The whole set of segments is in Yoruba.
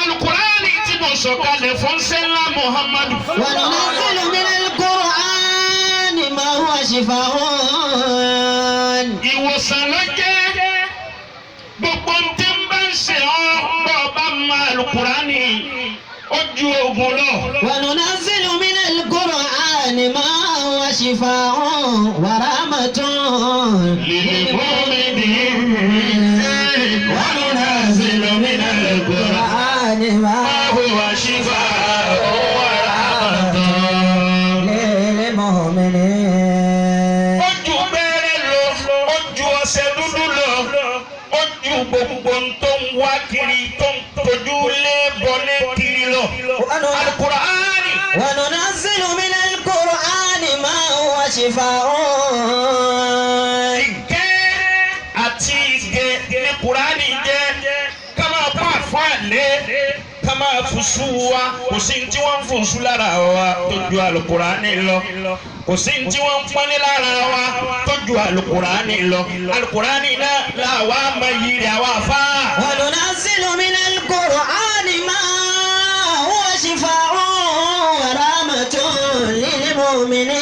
Alukurani tí mo sọ̀kalẹ̀ fún sẹ́lá Muhammadu. وننزل من القرآن ما هو شفاء. Ìwòsàn ló jẹ́. Gbogbo ń tí ń bá ń ṣe ọ́, bọ́ ọ bá ma Alukurani, ó ju oògùn lọ. وننزل من القرآن ما هو شفاء ورحمة للمؤمنين وننزل من القرآن القرآن ما ما هو شفاء ورحمة للمؤمنين. Ó ju bẹ́ẹ̀rẹ̀ lọ, ó ju ọṣẹ dúdú lọ, ó ju gbogbo ń tó ń wá kiri, tó ń tójú lé bọ́lé kiri lọ. Alukur'ani. وننزل من القرآن ما هو شفاء. Ìkẹ́ àti ìgẹ̀ ní Kùránì jẹ́. Ká máa pa àfáàlẹ́, ká máa fùsù wa. Kò sí ní tí wọ́n ń fùsù lára wa tó ju Alukur'ani lọ. Kò sí ní tí wọ́n ń pọ́nlé lára wa tó ju Alukur'ani lọ. Alukur'ani náà làwa máa yiri àwa afá. وننزل من القرآن ما هو شفاء ورحمة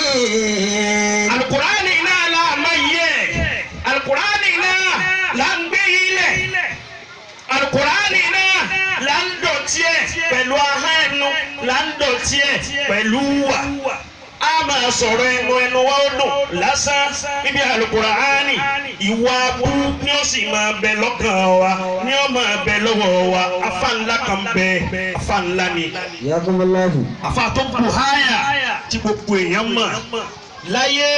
للمؤمنين. Alukur'ani náà la máa yẹ. Alukur'ani náà là ń gbé yílẹ̀. Alukur'ani náà là ń dọ̀tí ẹ̀ pẹ̀lú ahọ́n ẹnu, là ń dọ̀tí ẹ̀ pẹ̀lú wà. A máa sọ̀rọ̀ ẹnu, ẹnu wa ó dùn lásán níbi Alukur'ani. Ìwà abú ni ó sì máa bẹ lọ́kàn wa, ni ó máa bẹ lọ́wọ́ wa. Afa ńlá kan bẹ, afa ńlá ni. حياكم الله. Afa tó bù háyà tí gbogbo èèyàn mọ̀ láyé,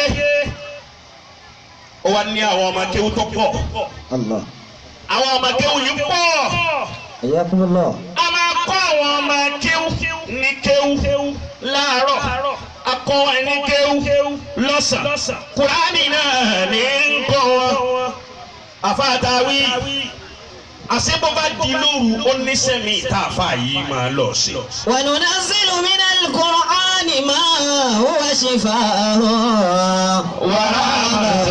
ó wá ní àwọn ọmọ kéwú tó pọ̀. الله. Àwọn ọmọ kéwú yìí pọ̀. حياكم الله. A máa kọ́ àwọn ọmọ kéwú ní kéwú láàárọ̀, a kọ́ wọn ní kéwú lọ́sàn-án, Kùránì náà ní ń kọ́ wọn. Àfáàtàwí àṣebọ́ bá di lóru, ó ní sẹ́mi tá a fà yìí máa lọ sí. وننزل من القرآن ما هو شفاء ورحمة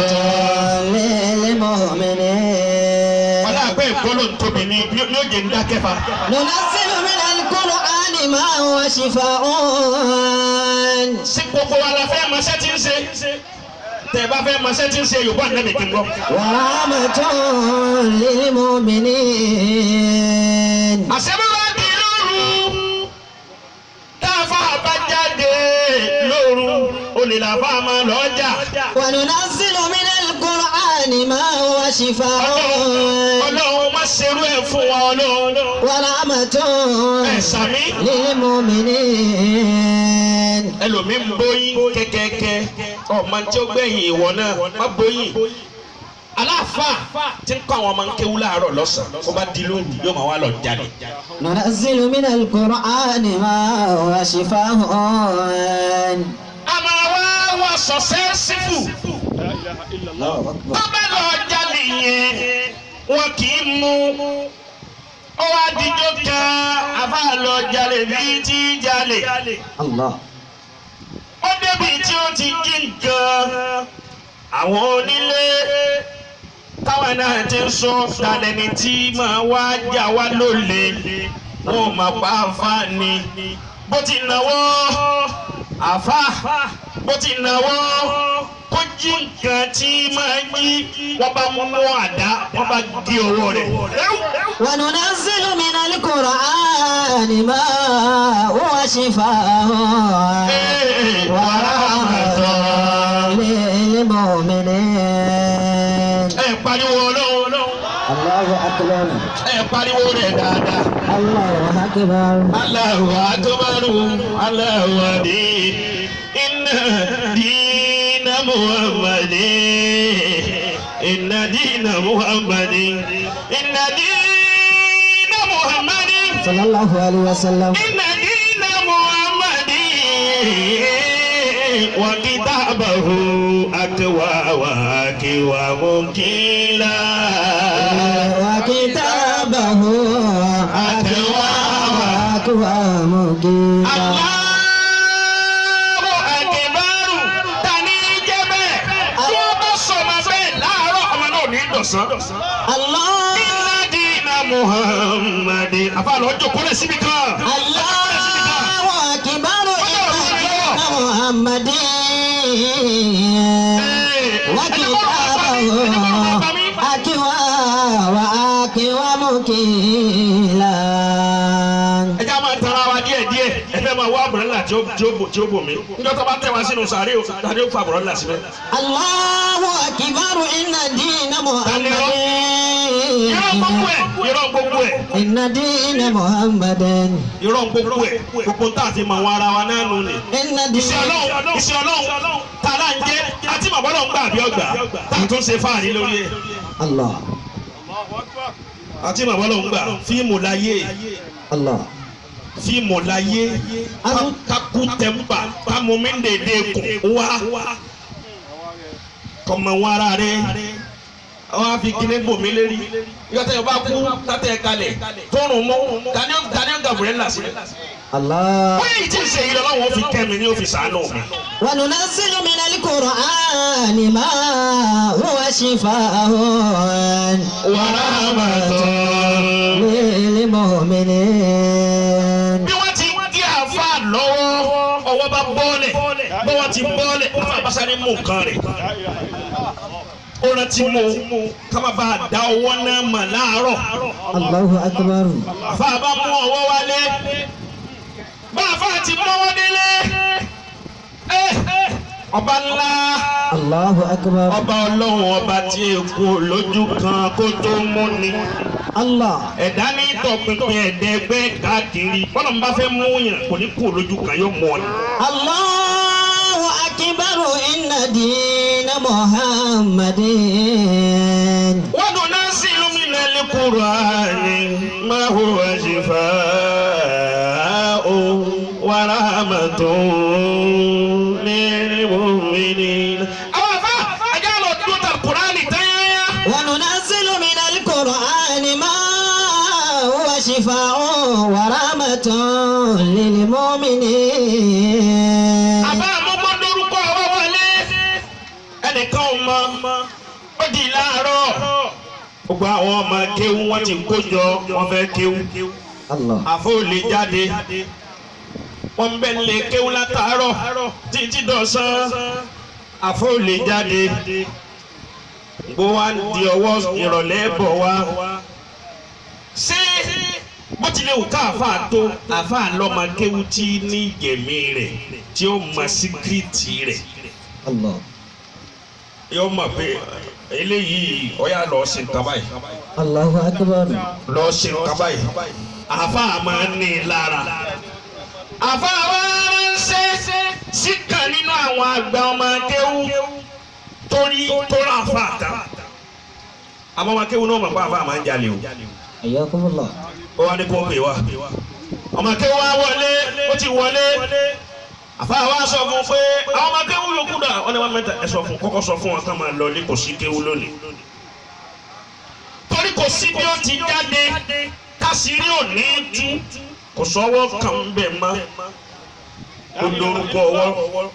للمؤمنين. Ọlá àgbẹ̀ ìgbọ́lò ń tóbi ní ní ó jẹ́ ń dákẹ́ fa. ننزل من القرآن ما هو شفاء. Sí gbogbo wa la fẹ́ mọṣẹ́ tí ń ṣe? Tẹ̀ bá fẹ́ mọṣẹ́ tí ń ṣe, Yorùbá nẹ́bì kí n gbọ́. ورحمة للمؤمنين. Àṣebọ́ bá di lóru, tá a fà bá jáde lóru, olè là fà máa lọ jà. وننزل من القرآن ما هو شفاء. Ọlọ́run má ṣerú ẹ̀ fún wa, Ọlọ́run. ورحمة Ẹ̀ sàmí. للمؤمنين. Ẹlòmíín bóyín kẹ́kẹ́kẹ́, ọmọ tí ó gbẹ̀yìn ìwọ náà má bóyín. Aláàfáà tí ń kọ́ àwọn ọmọ nkéwú láàárọ̀, lọ́sàn-án, ó bá di lóru, yóò máa wá lọ jáde. ننزل من القرآن ما هو شفاء. A máa wá wá successful. الله أكبر. Tó bá lọ jalè yẹn, wọn kì í mú. Ó wá dijọ́ kan, àfa lọ jalè bíi tí jalè. الله. Ó débi tí ó ti jí nǹkan. Àwọn onílé táwọn náà ti ń sọ talẹ́ni tí máa wá jà wá lólè, wọn ò máa pa àfa ni. Bó ti náwó àfa, bó ti náwó kó jí nǹkan tí máa jí, wọ́n bá mú àdá, wọ́n bá gé ọwọ́ rẹ̀. وننزل من القرآن ما هو شفاء ورحمة للمؤمنين. Ẹ pariwo Ọlọ́run. الله أكبر. Ẹ pariwo rẹ̀ dáadáa. الله أكبر. Allahu akbar, Allahu akbar. Inna dina Muhammadin. Inna dina Muhammadin. Inna dina Muhammadin. صلى الله عليه وسلم. Inna dina Muhammadin. Wa kitabahu akwa wa akiwa mukila. وكتابه Akwa wa أقوى مقيلا. Allahu akbar, tani jẹ́ bẹ́ẹ̀? Tí wọ́n bá sọmọ bẹ́ẹ̀ láàárọ̀, ọmọ náà ní dọ̀sán. الله. Inna dina Muhammadin. Àfa lọ jókòó lẹ̀ síbi kan. الله أكبر إن دين محمد وكتابه أقوى وأقوم قيلا. Ẹ jẹ́ a máa tara wa díẹ̀ díẹ̀. Ẹ fẹ́ máa wá àbúrò tí ó tí ó bò tí ó bò mí. Níjọ́ tó bá tẹ̀ wá sínú sàárè o, tani ó fa àbúrò ńlá síbẹ̀? الله أكبر إن دين محمد. Irọ́ gbogbo ẹ̀, irọ́ gbogbo ẹ̀, إن دين محمد. Irọ́ gbogbo ẹ̀, gbogbo tá a fi mọ̀ wọn ara wa náà nù ni. إن دين Iṣẹ́ Ọlọ́run, iṣẹ́ Ọlọ́run, tá a lá ń jẹ́, àti màbọ́ lọ́n gbà àbí ọgbà, tá a tún ṣe fáàrí lórí ẹ̀. الله. Àti màbọ́ lọ́n gbà, fíìmù láyé, الله. Fíìmù láyé, kakú tẹ̀m̀pà, kámú mi ń dèdè kùn wá. Kọ̀mọ̀ wọn ara rẹ̀, wọ́n á fi kíní bò mí lérí. Yọtẹ̀ yóò bá kú, tátẹ̀ kalẹ̀, tóorùn mú, tani ó gàbúrẹ́ là sílẹ̀. الله. Wọ́n yìí tí ń ṣe yìí lọ́wọ́ wọn fi kẹ́ mi ní ó fi ṣàánú mi. وننزل من القرآن ما هو شفاء ورحمة للمؤمنين. Bí wọ́n ti dí àáfà lọ́wọ́, ọwọ́ bá bọ́ọ̀lẹ̀, bọ́ wọ́n ti bọ́ọ̀lẹ̀, àáfà bá sáré mú nǹkan rẹ̀. Ó rántí mú ká má bàa dá ọwọ́ náà mọ̀ láàárọ̀. الله أكبر. Àáfà bá mú ọwọ́ wálé. Bá àáfà ti mọ́wọ́ délé. Ẹ ọba ńlá. الله أكبر. Ọba ọlọ́run, ọba tí èkó lójú kan kó tó mú ni. الله. Ẹ̀dá ní tọpinpin ẹ̀dẹ́gbẹ́ káàkiri, bọ́lá ń bá fẹ́ mú yàn kò ní kú lójú kan, yóò mú ọ ni. الله أكبر إن دين محمد. وننزل من القرآن ما هو شفاء ورحمة للمؤمنين. Àwọn afa ajá lọ dúró ta Kùránì tẹ́yẹ́yẹ́. وننزل من القرآن ما هو شفاء ورحمة للمؤمنين. Àbá àmúgbó lórúkọ ọwọ́ wọlé. Ẹnìkan ò mọ, ó di láàárọ̀. Gbogbo àwọn ọmọ kéwú wọn ti kó jọ, wọn fẹ́ kéwú. الله. Àfọ ò lè jáde. Wọ́n bẹ lè kéwú látàárọ̀ títí dọ̀sán. Àfọ ò lè jáde. Gbogbo wa ń di ọwọ́ ìrọ̀lẹ́ bọ̀ wá. Ṣé bó tilẹ̀ wù ká àfa tó, àfa lọ́mọ kéwú tí ní ìjẹ̀mí rẹ̀ tí ó mọ síkírìtì rẹ̀, الله. yóò mọ̀ pé eléyìí ọ̀yà lọ́ọ́ ṣe nǹkan báyìí, الله أكبر. Lọ́ọ́ ṣe nǹkan báyìí. Àfa máa ń ní i lára. Àfa wa ránṣẹ́ síkà nínú àwọn àgbà ọmọ akéwú torí tó rà àfa ta. Àmọ́ ọmọ akéwú náà mọ̀ pé àfa máa ń jalè o. حياكم الله. Ó wá ní kó pè wá. Ọmọ akéwú wa wọlé, ó ti wọlé. Àfa wa sọ fún pé àwọn ọmọ akéwú yòókù dà, wọ́n ní wọ́n mẹ́ta. Ẹ sọ fún, kọ́kọ́ sọ fún wọn ká máa lọ ní kò sí kéwú lónìí. Torí kò sí bí ó ti jáde kásìrí ò ní tú, kò sọ́wọ́ kan ń bẹ̀ mọ́, ó lórúkọ ọwọ́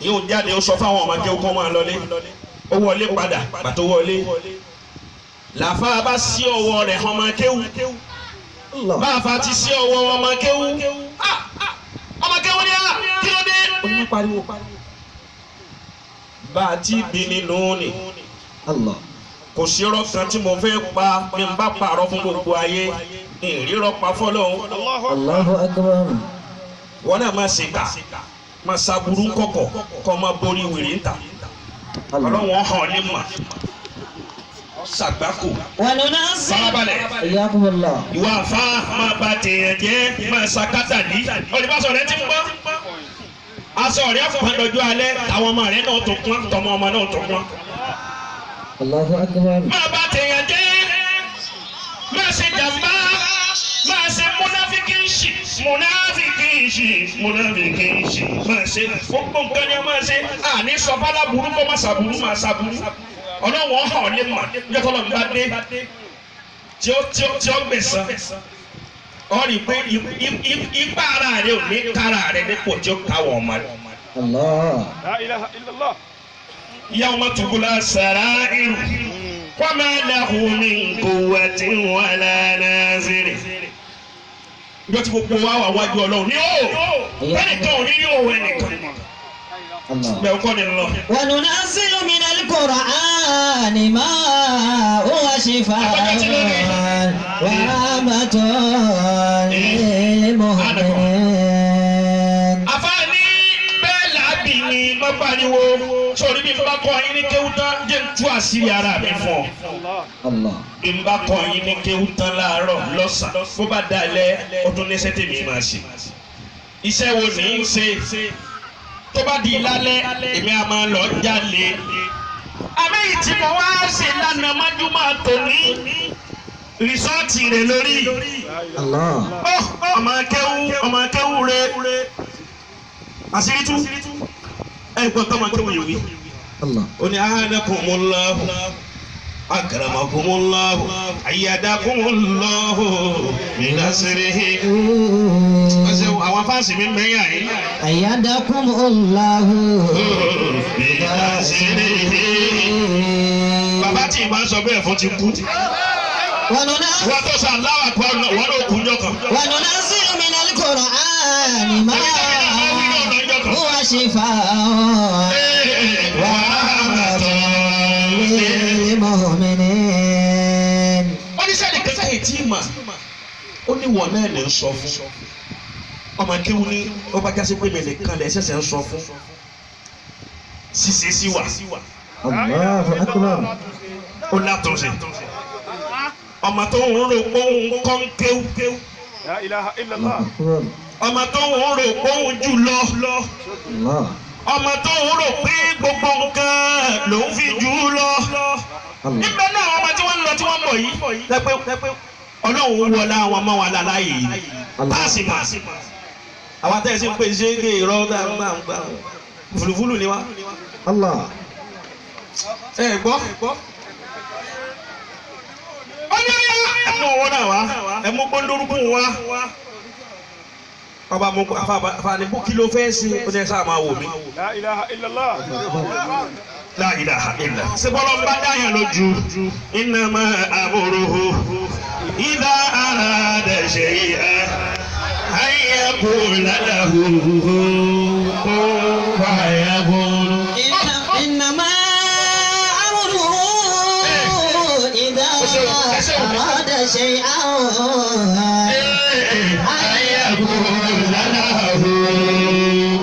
yóò jáde. Ó sọ fáwọn ọmọ akéwú kọ́ máa lọlé. Ó wọlé padà. Pàtó wọlé, làfáà bá sí ọwọ́ rẹ̀ ọmọ akéwú. الله. Bá a fa ti sí ọwọ́ ọmọ akéwú, ah, ah, ọmọ akéwú ni a kí ló dé? Ó ní pariwo bá a ti bí nínú ni. الله. Kò sí ọ̀rọ̀ kan tí mo fẹ́ pa bí n bá pààrọ̀ fún gbogbo ayé, ìrírọ́ pa fọlọ́hún. الله أكبر. Wọn náà máa ṣèkà, máa ṣàbùrú kọ̀kọ̀, kọ́ máa borí wèrè ń ta. الله. Ọlọ́wọ́n hàn ní mà ṣàgbákò. وننزل Farabalẹ̀. حياكم الله. Ìwà àfa máa ba tèèyàn jẹ́, máa ṣàkátà ní olùbáṣọ rẹ ti ń gbọ́ aṣọ rẹ fún ọdọọdún alẹ́, àwọn ọmọ rẹ náà tó pọ́n, tọmọ ọmọ náà tó pọ́n. الله أكبر. Máa bá tèèyàn jẹ́, máa ṣe jàmbá, máa ṣe múnáfíkì ṣì, múnáfíkì ṣì, múnáfíkì ṣì, máa ṣe gbogbo nǹkan ni a máa ṣe. Àní sọ fọlá burú kó má ṣàbùrú, máa ṣàbùrú, ọlọ́wọ́n hàn lè mà yọtọ̀ lọ́n bá dé tí ó gbẹ̀sán, ọ rí i pé ipá ara rẹ ò ní kára rẹ dípò tí ó káwọ̀ ọmọ rẹ. الله. لا إله إلا الله. Yawma tubula sara'iru. Wa ma lahu min quwwatin wala nasir. Ìjọ tí gbogbo wa wà wájú Ọlọ́run ní o, ẹnìkan ò ní ní òun ẹnìkan. الله. Bẹ́ẹ̀ kọ́ ni lọ. وننزل من القرآن ما هو شفاء ورحمة للمؤمنين. Àfáàní bẹ́ẹ̀ làábì ni má pariwo sórí bí n bá kọ́ yín ní kéwú tán jẹ́ n tú àṣírí ara mi fún ọ. الله. Bí n bá kọ́ yín ní kéwú tán láàárọ̀ lọ́sàn-án bó bá dalẹ̀ ó tún ní sẹ́tẹ̀mí máa ṣe. Iṣẹ́ wo ní í ṣe? Tó bá di lálẹ́ èmi á máa lọ jalè. Àmì tí mo wá ṣe lánàá májúmọ́ tòní rìsọ́ọ̀tì rẹ̀ lórí. الله. Ọmọ akéwú ọmọ akéwú rẹ̀ àṣírí tú ẹ gbọ́n tó ọmọ akéwú yìí wí. الله. Ó ní ahanakumullahu akramakumullahu ayyadakumullahu minasirihi. Ọsẹ àwọn fáǹsì mi mẹ́yà yìí. أيدكم الله Minasirihi. Bàbá tí ì máa ń sọ bẹ́ẹ̀ fún ti kú. وننزل Wọ́n tó sọ aláwà kọ́ wọ́n ló kú jọ kan. وننزل من القرآن ما هو شفاء Wàhálà للمؤمنين. Ó ní sẹ́ni kẹta yìí tí mà ó ní wọ̀n náà lè ń sọ fún ọmọ akéwù ní ó bá jásí pé mi nìkan lè ṣẹ̀ṣẹ̀ ń sọ fún ṣíṣe sí wà. الله أكبر. Ó látúnṣe ọmọ tó ń rò pé òun kọ́ ń kéwú La ilaha illallah. أكبر. ọmọ tó ń rò pé òun jù lọ الله. ọmọ tó ń rò pé gbogbo nǹkan lòún fi jù ú lọ. الله. Níbẹ̀ náà àwọn ọmọ tí wọ́n ń lọ tí wọ́n ń bọ̀ yìí lẹ́pẹ́ Ọlọ́run wọlé àwọn ọmọ wa láláyè yìí páàsì mà àwọn atẹ́sí ń pè ṣé é irọ́ gbàngbàngbà fùlùfùlù ni wá. الله. Ẹ gbọ́. Ó ní ọyá ẹ mú owó náà wá ẹ mú gbóndórúkú wá. Ọba mo àfààní bó kí ló fẹ́ ṣe ó ní ẹ sáà máa wò mí. La ilaha illallah. La ilaha illa. Ṣé bọ́lá ń bá dáyà lójú? Innama amruhu idha arada shay'an an yaqula lahu kun fayakun. إنما أمره إذا أراد شيئا An yaqula lahu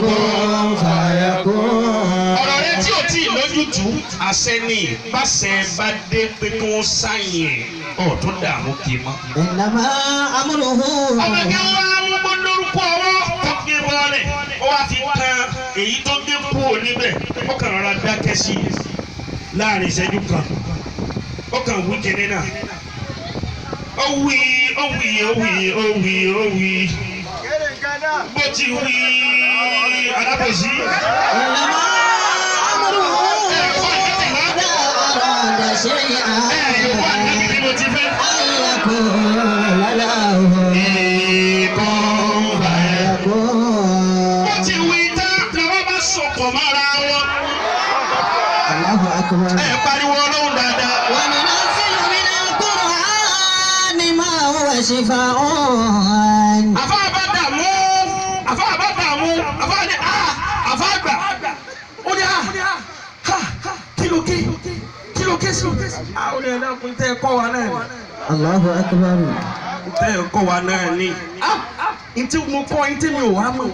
kun فيكون. Ọ̀rọ̀ rẹ tí o tí ì lójútùú àṣẹ ni báṣẹ bá dé pé kí wọ́n sáyìn ọ̀ tó dààmú kì í mọ́. إنما أمره Ọmọ kí wọ́n á mú gbóndórúkọ ọwọ́ tó gbé bọ́ọ̀lẹ̀ ó wá fi kan èyí tó gbé kúrò níbẹ̀ ó kàn rọra dákẹ́ sí i láàrin ìṣẹ́jú kan ó kàn wí kinní náà ó wí ó wí ó wí ó wí ó wí bó ti wí alábòsí. إنما أمره إذا أراد شيئا Ẹ yòókù ànábì bí mo ti fẹ́. أن يقول له Ìkọ́ bàyẹ̀. فيكون. Bó ti wí tán làwọn bá sọ̀kọ̀ mára wọn. الله أكبر. Ẹ pariwo Ọlọ́run dáadáa. وننزل من القرآن ما هو شفاء. Àfa bá dààmú àfa bá dààmú àfa ní a àfa gbà ó ní a ha kí ló ké sí. A ò ní ẹ̀dá kun tẹ́ ẹ kọ́ wa náà ni. الله أكبر. Tẹ́ ẹ kọ́ wa náà ni. A ntí mo kọ́ ntí mi ò wá mọ̀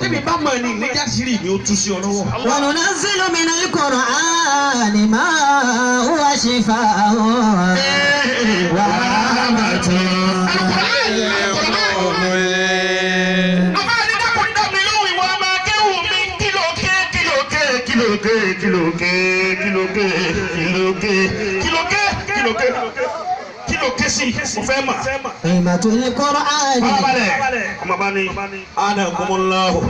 tẹ́mi bá mọ̀ ni níjà sírì ni ó tú sí ọ lọ́wọ́. وننزل من القرآن ما هو شفاء ورحمة. Al-Qur'an, Al-Qur'an. Àbá ní dákun dá mi lóhùn ìwọ ọmọ akéwù mi kìlókè kìlókè kìlókè kìlókè kìlókè kìlókè kìlókè kìlókè kìlókè sí mo fẹ́ mà. قيمة القرآن. Farabalẹ̀ ọmọ bá ní anakumullahu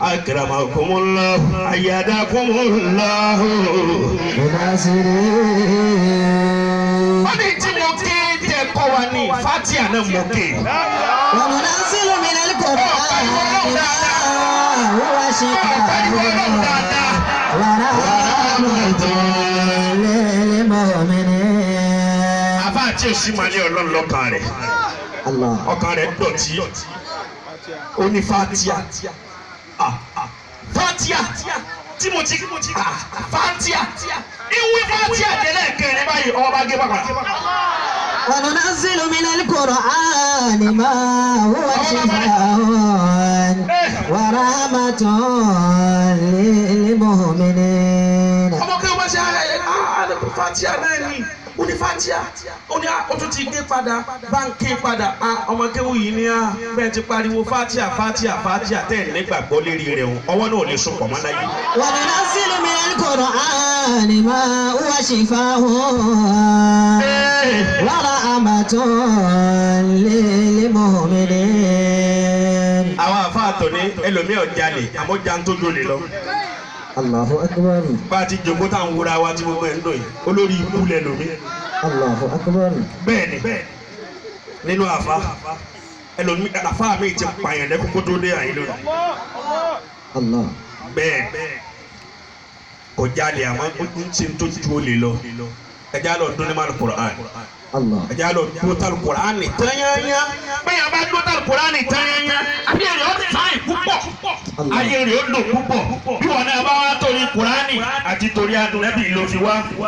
akramakumullahu ayyadakumullahu. بناصره. Wọ́n ní tí mo ké tẹ kọ́ wa ní Fatia náà mo ké. وننزل من القرآن ما هو شفاء ورحمة للمؤمنين. tí o sì máa ní Ọlọ́run lọ́kàn rẹ̀, Allah. ọkàn rẹ̀ dọ̀tí. Ó ní fatia. Ah, fatia tí mo ti, ah, fatia ìwé fatia délẹ̀ kẹrin báyìí, ọwọ́ bá gé bàbá. وننزل من القرآن ما هو شفاء ورحمة للمؤمنين. Ọmọ kí wọ́n bá ṣe fatia náà ni, ó ní fatia, ó ní ó tún ti gé padà, báńkì padà. Ọmọ kéwù yìí ni a bẹ́ẹ̀ ti pariwo fatia, fatia, fatia tẹ́ ẹ̀ nígbàgbọ́ lérí rẹ̀ o, ọwọ́ náà ò lè sopọ̀ mọ́ láyé. وننزل من القرآن ما هو شفاء ورحمة للمؤمنين. Àwọn àfáà ní ẹlòmíì ọ̀jalè àmọ́ já ń tó jolè lọ. الله أكبر. Bá a ti jòkó tá à ń wúra wa tí gbogbo ẹ̀ ń dùn yìí, olórí ikú lẹlòmíì. الله أكبر. Bẹ́ẹ̀ ni nínú àfa ẹlòmíì, àfa mi ti pààyàn lẹ́kún kó tó dé àyè lónìí. الله. Bẹ́ẹ̀ kò jalè àmọ́ ó ń ṣe tó ju olè lọ. Ẹja lọ dún ní ma Al-Qur'an. الله. Ẹja lọ dúró tá Al-Qur'an ní tányányá. Bẹ́ẹ̀ yẹn bá dúró tá Al-Qur'an ní tányányá, ayé rẹ̀ ó sáì púpọ̀, ayé rẹ̀ ó lò púpọ̀. Bí wọn náà bá wá torí Kùránì àti torí Ànábì ló fi wá.